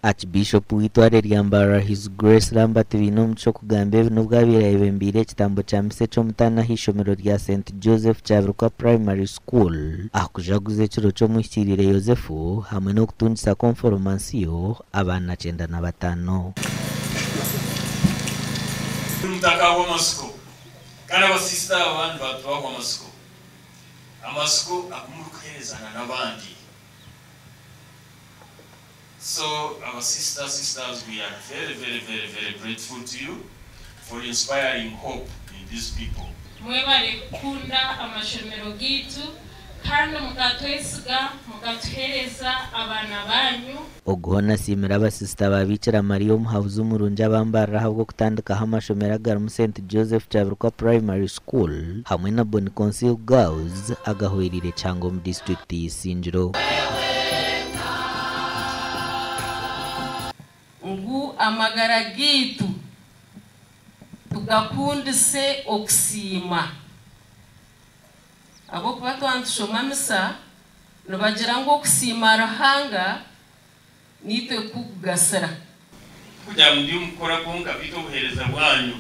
Archbishop w'eitware rya Mbarara His Grace Lambert Bainomugisha okugamba ebi n'obu abaire ayebembeire ekitambo kya misa eky'omutaano ah'eishomero rya St Joseph Kyabirwa Primary School aha kujaguza ekiro ky'omuhikiriire Yozefu hamwe n'okutungisa konforomansiyo abaana 95. Mutakahwa amatsiko. Kandi abasisita aba nibatubahwa amatsiko. Amatsiko agu murikuheerezana n'abandi. So our sister, sisters, we are very, very, very, very grateful to you for inspiring hope in these people. Mwebare kukunda amashomero gaitu kandi mukatwesiga mukatuheereza abaana baanyu. Ogu hoona asiimire abasisita ba Biikira Maria Omuhabuzi Omurungi aba Mbarara ahabw'okutandikaho amashomero agarimu Saint Joseph Kyabirwa Primary School hamwe na Boni Consil Girls agahwereire kihango omu disiturikiti y'Isingiro. Ngu amagara gaitu tugakundise okusiima. Ahabw'okuba twaba nitushoma misa, nibagira ngu okusiima Ruhanga naitwe kukugasira. Tikugira ngu ndi omu kukora kwonka, beitu obuheereza bwanyu,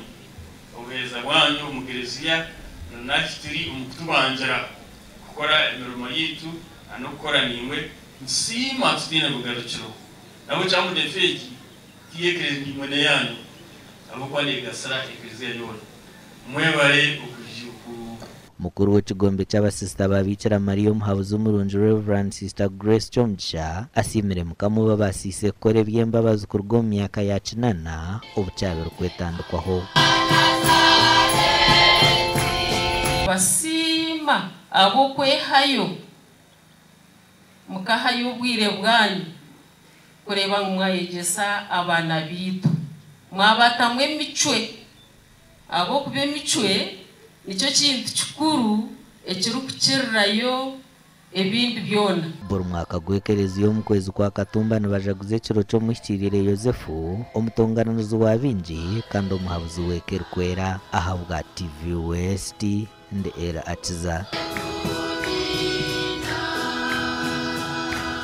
obuheereza bwanyu omu Kelezia na n'ahi turi omu kutubangira kukora emirimo yaitu na n'okukora naimwe, nitusiima tutaine bugarukiro. Nahabwekyo Amudefi egi ti y'Ekelezia, naimwe n'eyaanyu ahabw'okuba neegasira Ekelezia yoona. Mwebare oku. Mukuru w'ekigombe ky'abasisita ba Biikira Maria Omuhabuzi Omurungi Rev. Sister Grace Kyomugisha asiimire Mukama obabaasiise kukora eby'embabazi kuruga omu myaka ya kinana obu kyabire kwetandikwaho. Basiima ahabw'okwehayo mukahayo obwire bwanyu kureeba ngu mwayegyesa abaana baitu, mwabatamu emicwe ahabw'okuba emicwe nikyo kintu kikuru ekirikukirirayo ebindi byona. Buri mwaka gw'ekereziya omu kwezi kwa Katumba nibajaguza ekiro ky'omuhikiriire Yosefu, omutonganirizi wa baingi kandi omuhabuzi w'eka erikwera. Ahabwa TV West, ndi Ella Akiza.